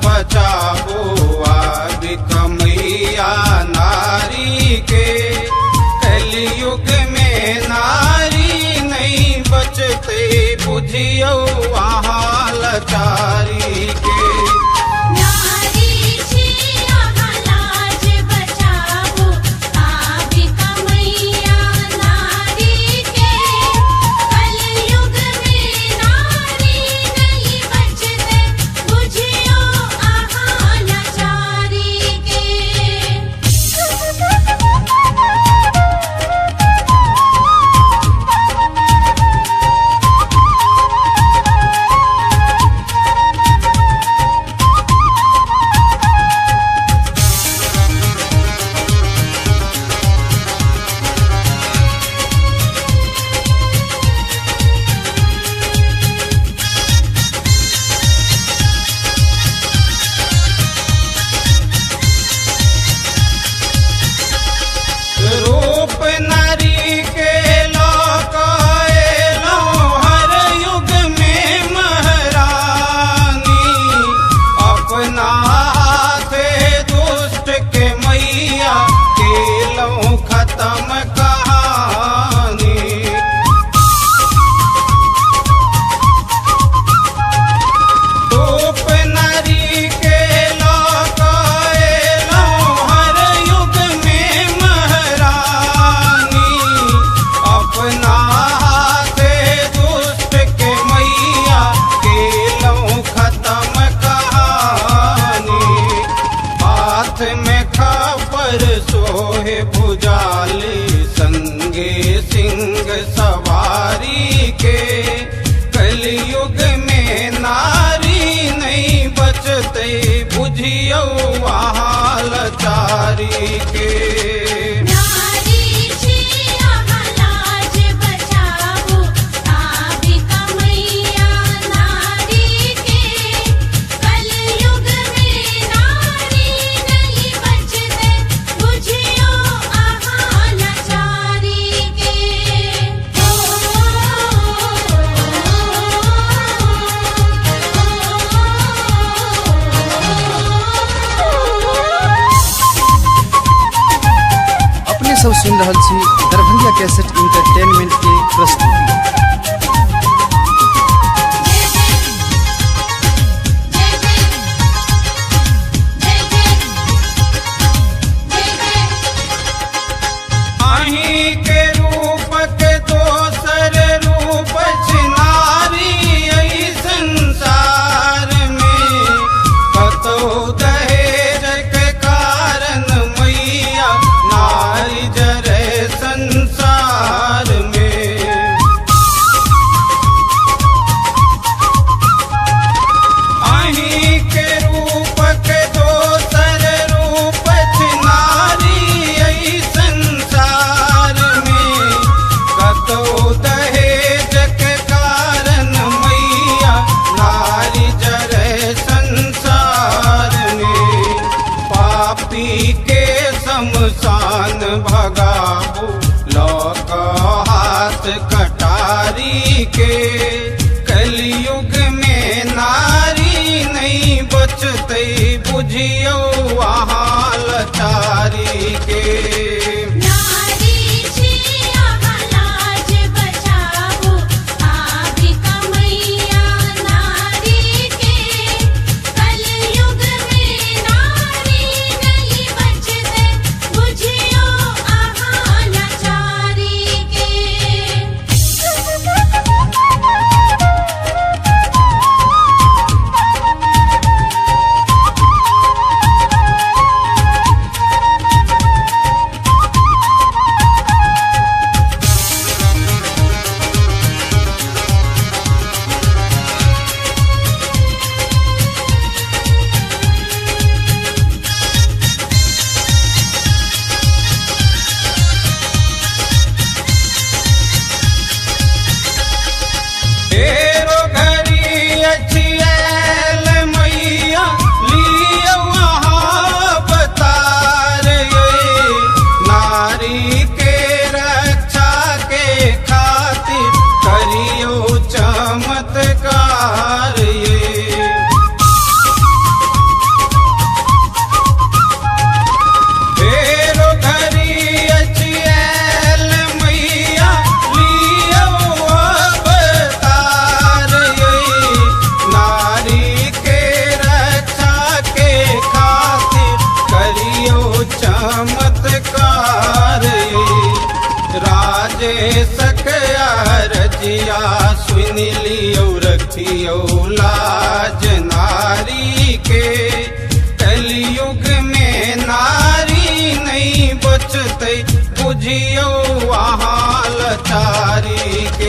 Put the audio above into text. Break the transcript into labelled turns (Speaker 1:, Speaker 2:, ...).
Speaker 1: बचाबू आबि कमैया नारी के। कलयुग में नारी नहीं बचते बुझियौ अहाँ लाचारी के।
Speaker 2: नारी छी अहाँ लाज बचाबू आबि कमैया नारी के। कलयुग में नारी नहीं बचते बुझियौ अहाँ लाचारी के।
Speaker 1: रूप नारी के लऽ कऽ एलहुँ हर युग में महारानी। अपना हाथे दुष्ट के मैया केलहुँ खत्म कहानी। रूप नारी के लऽ कऽ एलहुँ हर युग में महारानी। अपना हाथे दुष्ट के मैया केलहुँ खत्म कहानी। हाथ में खापर सोहे भुजाली संगे सिंह सवारी के। कलयुग में नारी नहीं बचते बुझियौ अहाँ लाचारी के।
Speaker 2: नारी छी अहाँ लाज बचाबू आबि कमैया नारी के। कलयुग में नारी नहीं बचते बुझियौ अहाँ लाचारी के।
Speaker 3: अपने सब सुनि रहल छी दरभंगिया कैसेट इंटरटेनमेंट के प्रस्तुति।
Speaker 2: जय जय जय जय जय जय।
Speaker 1: अहीं के रूप के दोसर रूप छी नारी एहि संसार में। कतौ दहेज के कारण मैया नारी जरे संसार में। अहीं के रूप के दोसर रूप छी नारी एहि संसार में। कतौ दहेज के कारण मैया नारी जरे संसार में। पापी के शमशान भगाबू लऽ कऽ हाथ कटारी के। कलयुग में नारी नहीं बचते बुझियौ अहाँ लाचारी के।
Speaker 2: नारी छी अहाँ लाज बचाबू आबि कमैया नारी के। कलयुग में नारी नहीं बचते बुझियौ अहाँ लाचारी के।
Speaker 1: अहीं महेशक अरजिया सुनि लियौ रखियौ लाज नारी के। कलयुग में नारी नहीं बचतै बुझियौ अहाँ लाचारी के।